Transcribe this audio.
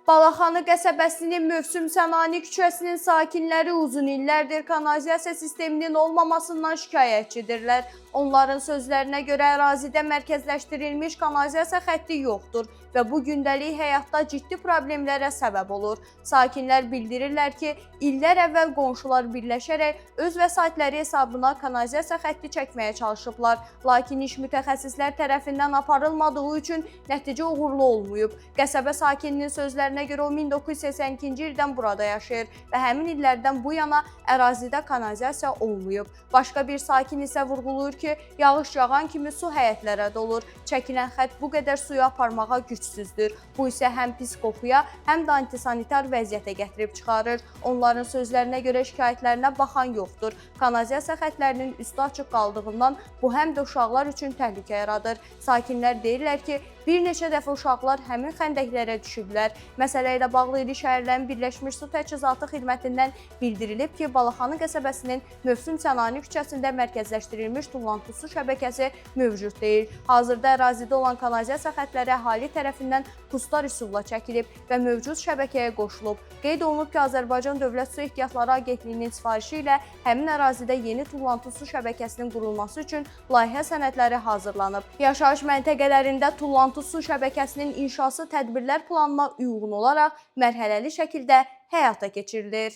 Balaxanı qəsəbəsinin Mövsüm Sənani küçəsinin sakinləri uzun illərdir kanalizasiya sisteminin olmamasından şikayətçidirlər. Onların sözlərinə görə ərazidə mərkəzləşdirilmiş kanalizasiya xətti yoxdur və bu gündəlik həyatda ciddi problemlərə səbəb olur. Sakinlər bildirirlər ki, illər əvvəl qonşular birləşərək öz vəsaitləri hesabına kanalizasiya xətti çəkməyə çalışıblar. Lakin iş mütəxəssislər tərəfindən aparılmadığı üçün nəticə uğurlu olmayıb. Qəsəbə sakininin sözlərinə görə o 1982-ci ildən burada yaşayır və həmin illərdən bu yana ərazidə kanalizasiya olmayıb. Başqa bir sakin isə vurğulayır ki, yağış yağan kimi su həyətlərə dolur. Çəkilən xətt bu qədər suyu aparmağa gücsüzdür. Bu isə həm pis qoxuya, həm də antisanitar vəziyyətə gətirib çıxarır. Onların sözlərinə görə şikayətlərinə baxan yoxdur. Kanalizasiya xəttlərinin üstü açıq qaldığından bu həm də uşaqlar üçün təhlükə yaradır. Sakinlər deyirlər ki, bir neçə dəfə uşaqlar həmin xəndəklərə düşüblər. Məsələ ilə bağlı İri Şəhərlərin Birləşmiş Su Təchizatı Xidmətindən bildirilib ki, Balaxanı qəsəbəsinin Mövsüm Sənani küçəsində mərkəzləşdirilmiş tullantı su şəbəkəsi mövcud deyil. Hazırda ərazidə olan kanalizasiya xəttləri əhali tərəfindən kustar üsulla çəkilib və mövcud şəbəkəyə qoşulub. Qeyd olunub ki, Azərbaycan Dövlət Su Ehtiyatları Agentliyinin sifarişi ilə həmin ərazidə yeni tullantı su şəbəkəsinin qurulması üçün layihə sənədləri hazırlanıb. Yaşayış məntəqələrində tullantı su şəbəkəsinin inşası tədbirlər planına uyğun olaraq mərhələli şəkildə həyata keçirilir.